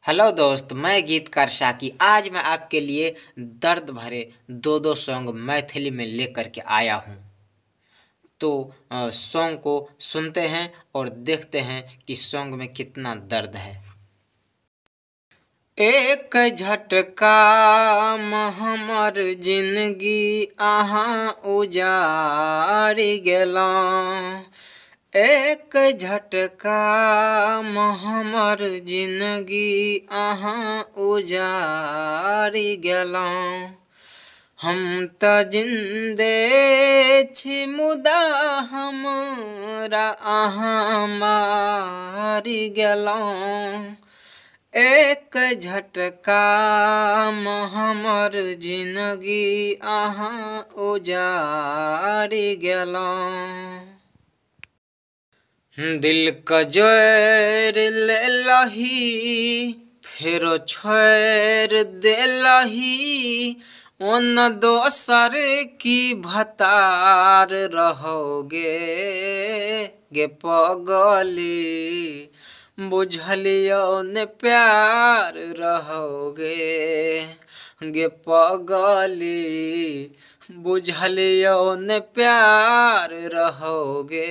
Hello दोस्त, मैं गीतकार शाकी। आज मैं आपके लिए दर्द भरे दो दो सॉन्ग मैथिली में लेकर के आया हूँ। तो सॉन्ग को सुनते हैं और देखते हैं कि सॉन्ग में कितना दर्द है। एक झटका हमर जिंदगी अहाँ उजारि गेलौं, एक झटका हमर जिंदगी अहाँ उजारि गेलौं। हम त जिंदे छी मुदा हमरा अहाँ मारि गेलौं, एक झटका हमर जिंदगी अहाँ उजारि गेलौं। दिल क जोड़ि लेलही फेरो छोड़ि देलही, ओन दोसर की भतार रहोगे गे पगली, बुझलियौ ने प्यार रहोगे गे पगली, बुझलियौ ने प्यार रहोगे।